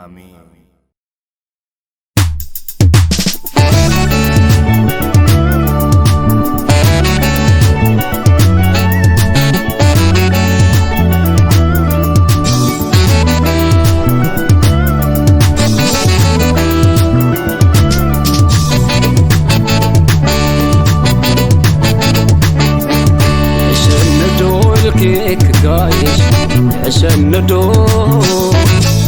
ኣሜን። ይሕሸኒ ዶ ኢልኪ ክጋየሽ፣ ይሕሸኒ ዶ፣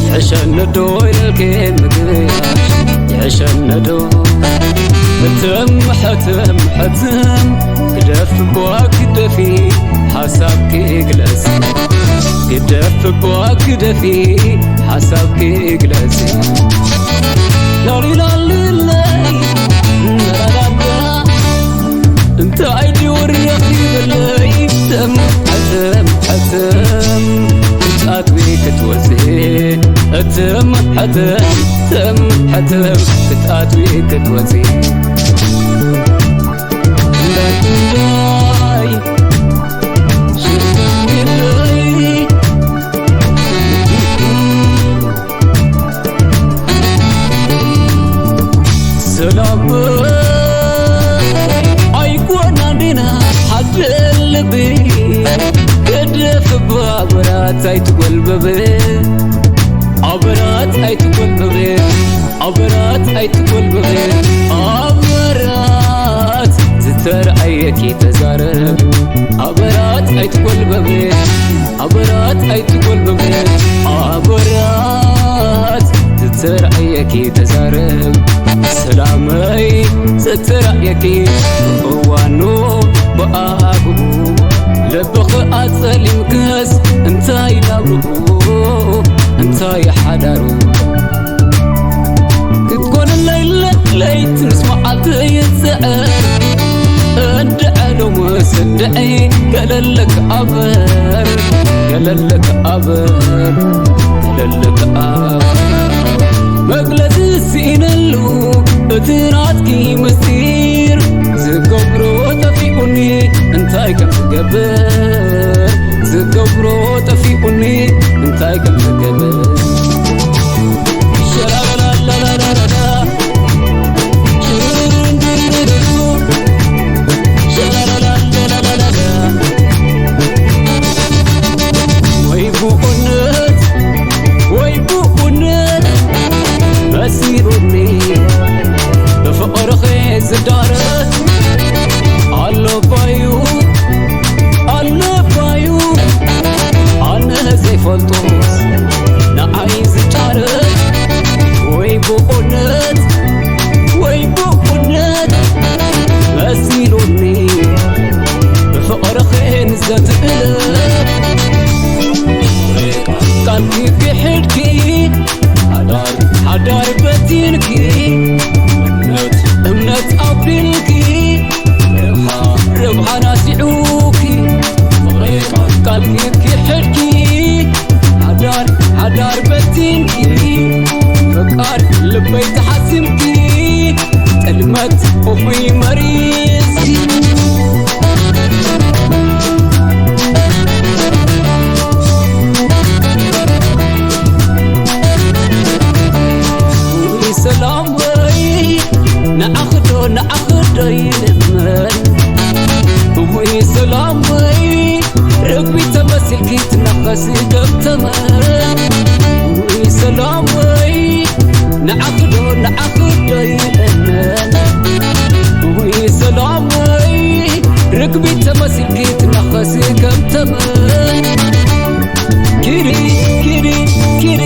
ይሕሸኒ ዶ ኢልኪ ምግያሽ፣ ይሕሸኒ ዶ? ሕትም፣ ሕትም፣ ሕትም፣ ግደፊ እባ ግደፊ፣ ሓሳብኪ ግለጺ። ግደፊ እባ ግደፊ፣ ሓሳብኪ ግለጺ። ላሊ ላሊ ለይ፣ ላላላ፣ እንታይ ድዩ ረኺበለይ? ሕትም፣ ሕትም፣ ሕትም፣ ክትኣትዊ ክትወፂ። ሕትም፣ ሕትም፣ ሕትም፣ ሕትም፣ ክትኣትዊ ክትወፂ። እንዳይ፣ እንዳይ፣ ሽፍንለይ። ሰላም ኣይኮና እንዲና ሓደ ልቢ፣ ገደፍ እባ ኣበራት ኣይትጎልብብ፣ ኣበራት ኣይትጎልብብ፣ ኣበራት ኣይትጎልብብ፣ ኣበራት ዝተረኣየኪ ተዛረብ፣ ኣበራት ኣይትጎልብብ። ኣበራት ኣይትጎልብብ፣ ኣበራት ዝተራእየኪ ተዛረብ። ሰላመይ ዝተራእየኪ እዋኑ ብኣግኡ፣ ልብኺ ኣጸሊምክስ እንታይ ናብርኡ፣ እንታይ ሓዳሩ? ክትኮንለይ ለይት ምስ መዓልቲ ይጽዕር፣ እንድዐ ሎምስ እንድዒ ገለለክ ኣበር፣ ገለለክ ኣበር፣ ገለለክ ኣበር። መግለጺ ስኢነሉ እቲ ናትኪ ምስጢር፣ ዝገብሮ ጠፊኡኒ እንታይ ከም ዝገብር፣ ዝገብሮ ጠፊኡኒ እንታይ ከም ዝገብር። ወይ ብእውነት፣ ወይ ብእውነት መሲሉኒ ብፍቕርኺ ዝዳረግ ኣሎ ባዩ፣ ኣሎ ባዩ ኣነ ዘይፈልጦስ ንዓይ ዝጫረስ ወይ ብእውነት ወይ ብእውነት መሲሉኒ ብፍቕርኽን ዘትእለት ቃልኪ ክሕድኪ ሓዳር ሓዳር በቲንኪ እምነት እምነት ኣቢልኪ ረብሓ ረብሓ ናሲዑኪ ቃልኪ ክሕድኪ ሓዳር ሓዳር በቲንኪ ፈቃር ልበይ ተሓሲምኪ ጥልመት እኹይ መሪጽኪ ሰላም ወይ ንዓኽዶ ንዓኽዶ ይልመን ወይ ሰላም ወይ ርግቢ ተመሲልኪ ትናኸሲ ከም ተመን ወይ ሰላም ወይ ንዓኽዶ ንዓኽዶ ይልመን ወይ ሰላም ወይ ርግቢ ተመሲልኪ ትናኸሲ ከም ተመን ኪዲ ኪዲ ኪዲ